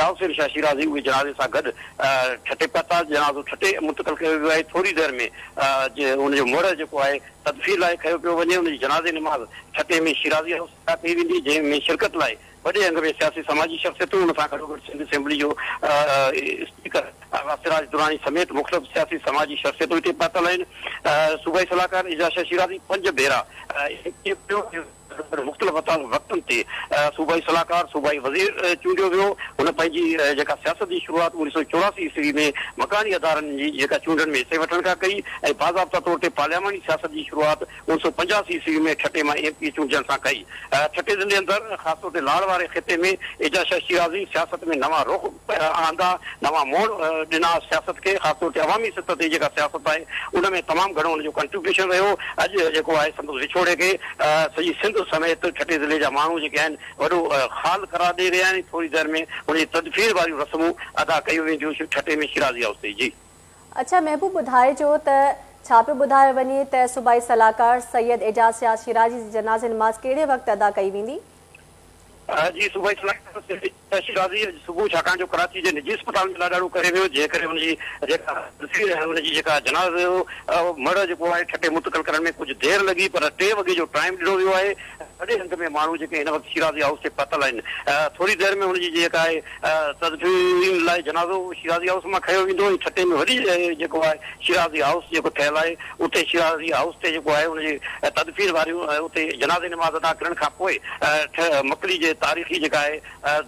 شاهه حسين شاهه شيرازي اهي جنازي سان گڏ ٺٽي پهتا. جنازو ٺٽي منتقل ڪيو ويو آهي. ٿوري دير ۾ ان جو مڙهه جيڪو آهي تدفين لاء کنيو پيو وڃي. ان جي جنازي نماز ٺٽي ۾ شيرازي هائوس ادا ڪئي ويندي، جنهن ۾ شرڪت لاء وڏي انگ ۾ سياسي سماجي شخصيتون ان سان گڏوگڏ سنڌ اسيمبلي جو اسپيڪر آغا سراج دراني سميت مختلف سياسي سماجي شخصيتون هتي پهتل آهن. صوبائي صلاحڪار اعجاز شاهه شيرازي پنج ڀيرا ايم پي اي ٿيو ۽ مختلف وقتن تي صوبائي صلاحڪار، صوبائي وزير چونڊيو ويو. هن پنهنجي جيڪا سياست جي شروعات 1984 عيسوي ۾ مڪاني ادارن جي جيڪا چونڊن ۾ حصي وٺڻ کان ڪئي ۽ باضابطا طور تي پارلياماني سياست جي شروعات 1985 عيسوي ۾ ٺٽي مان ايم پي اي چونڊجڻ سان ڪئي. ٺٽي ضلعي اندر خاص طور تي لاڙ واري خطي ۾ اعجاز شاهه شيرازي سياست ۾ نوان رخ آندا، نوان موڙ ڏنا سياست کي خاص طور تي عوامي سطح تي جيڪا سياست آهي ان ۾ تمام گهڻو ان جو ڪنٽريبيوشن رهيو. اڄ جيڪو آهي سندس وڇوڙي کي سڄي سنڌ سميت ٺٽي ضلعي جا ماڻهو جيڪي آهن وڏو خال قرار ڏئي رهيا آهن ۽ ٿوري دير ۾ ان جي تدفين واريون رسمون ادا ڪيون وينديون ٺٽي ۾ شيرازي هائوس تي. جي. اڇا محبوب ٻڌائجو ته ڇا پيو ٻڌايو وڃي ته صوبائي صلاحڪار سيد اعجاز شاهه شيرازي جي جنازي نماز ڪهڙي وقت ادا ڪئي ويندي؟ جي صوبائي صلاحڪار سيد اعجاز شاهه شيرازي اڄ صبح ڇاڪاڻ جو ڪراچي جي نجي اسپتال ۾ لاڏاڻو ڪري ويو جنهن ڪري ان جي جيڪا تصوير ۽ ان جي جيڪا جنازي جو مڙهه جيڪو آهي ٺٽي منتقل ڪرڻ ۾ ڪجهه دير لڳي پر ٽي وڳي جو ٽائيم ڏنو ويو آهي وڏي انگ ۾ ماڻهو جيڪي هن وقت شيرازي هائوس تي پهتل آهن ٿوري دير ۾ ان جي جيڪا آهي تدفين لاء جنازو شيرازي هائوس مان کنيو ويندو ۽ ٺٽي ۾ وري جيڪو آهي شيرازي هائوس جيڪو ٺهيل آهي اتي شيرازي هائوس تي جيڪو آهي ان جي تدفين واريون اتي جنازي نماز ادا ڪرڻ کان پوء مڪلي جي تاريخي جيڪا آهي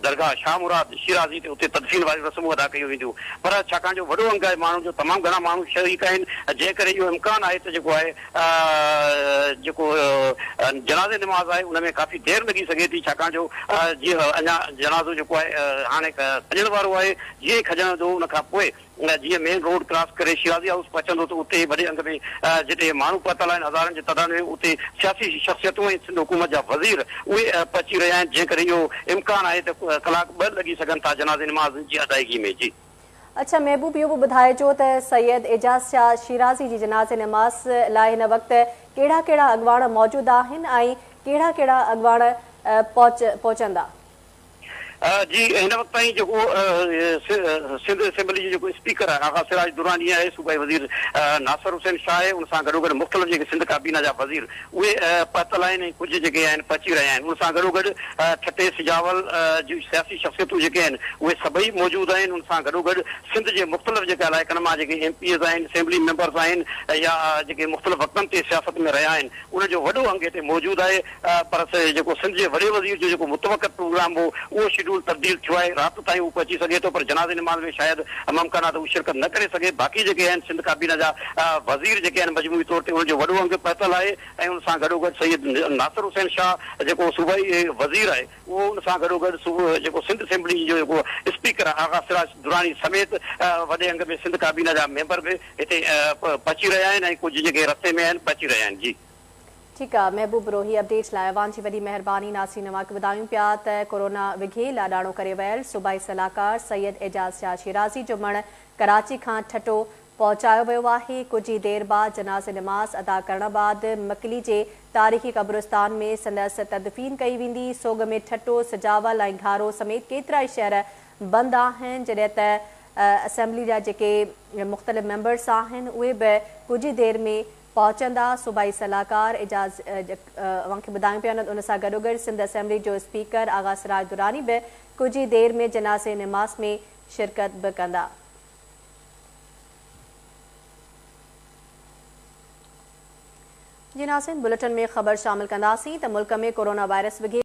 درگاهه شاهه مراد شيرازي تي اتي تدفين واريون رسمون ادا ڪيون وينديون پر ڇاڪاڻ جو وڏو انگ آهي ماڻهن جو تمام گهڻا ماڻهو شريڪ آهن جنهن ڪري اهو امڪان آهي ته جيڪو آهي جيڪو جنازي نماز آهي ان ۾ ڪافي دير لڳي سگهي ٿي ڇاڪاڻ جو جيئن اڃا جنازو جيڪو آهي هاڻي کڄڻ وارو آهي جيئن ئي کڄندو ان کان پوء جيئن مين روڊ ڪراس ڪري شيرازي هائوس پهچندو ته اتي وڏي انگ ۾ جتي ماڻهو پهتل آهن هزارن جي تعداد ۾ اتي سياسي شخصيتون ۽ سنڌ حڪومت جا وزير اهي پهچي رهيا آهن جنهن ڪري اهو امڪان آهي ته ڪلاڪ ٻه لڳي سگهن ٿا جنازي نماز جي ادائيگي ۾ جي. اڇا محبوب اهو به ٻڌائجو ته سيد اعجاز شاهه شيرازي جي جنازي نماز لاء هن وقت ڪهڙا ڪهڙا اڳواڻ موجود آهن ۽ ڪهڙا ڪهڙا اڳواڻ پهچندا؟ جي هن وقت تائين جيڪو سنڌ اسيمبلي جو جيڪو اسپيڪر آهي آغا سراج دراني آهي، صوبائي وزير ناصر حسين شاهه آهي، ان سان گڏوگڏ مختلف جيڪي سنڌ ڪابينا جا وزير اهي پهتل آهن ۽ ڪجهه جيڪي آهن پهچي رهيا آهن، ان سان گڏوگڏ ٺٽي سجاول جون سياسي شخصيتون جيڪي آهن اهي سڀئي موجود آهن، ان سان گڏوگڏ سنڌ جي مختلف جيڪي علائقن مان جيڪي ايم پي ايز آهن، اسيمبلي ميمبرز آهن يا جيڪي مختلف وقتن تي سياست ۾ رهيا آهن ان جو وڏو انگ هتي موجود آهي. پر جيڪو سنڌ جي وڏي وزير جو جيڪو متوقع پروگرام هو اهو شيڊول تبديل ٿيو آهي رات تائين هو پهچي سگهي ٿو پر جنازي نماز ۾ شايد ممڪن آهي ته هو شرڪت نه ڪري سگهي باقي جيڪي آهن سنڌ ڪابينا جا وزير جيڪي آهن مجموعي طور تي انهن جو وڏو انگ پهتل آهي ۽ ان سان گڏوگڏ سيد ناصر حسين شاهه جيڪو صوبائي وزير آهي اهو ان سان گڏوگڏ جيڪو سنڌ اسيمبلي جو جيڪو اسپيڪر آهي آغا سراج دراني سميت وڏي انگ ۾ سنڌ ڪابينا جا ميمبر به هتي پهچي رهيا آهن ۽ ڪجهه جيڪي رستي ۾ آهن پهچي رهيا آهن جي. ٺيڪ آ محبوب بروهي اپڊيٽ لاء اوهان جي وڏي مهرباني ناظرين اوهان کي ٻڌايون پيا ته ڪورونا وگهي لاڏاڻو ڪري ويل صوبائي صلاحڪار سيد اعجاز شاهه شيرازي جو مڙهه ڪراچي کان ٺٽو پهچايو ويو آهي ڪجهه ئي دير بعد جنازي نماز ادا ڪرڻ بعد مڪلي جي تاريخي قبرستان ۾ سندس تدفين ڪئي ويندي سوڳ ۾ ٺٽو سجاول ۽ گهارو سميت ڪيترائي شهر بند آهن جڏهن ته اسيمبلي جا جيڪي مختلف ميمبرس آهن اهي به ڪجهه ئي دير ۾ پهچندا، صوبائي صلاحڪار اعجاز اوهان کي ٻڌايون پيا ان سان گڏوگڏ سنڌ اسيمبلي جو اسپيڪر آغا سراج دراني به ڪجهه ئي دير ۾ جنازي نماز ۾ شرڪت به ڪندا. جي ناظرين بليٽن ۾ خبر شامل ڪنداسين ته ملڪ ۾ ڪورونا وائرس وگهي.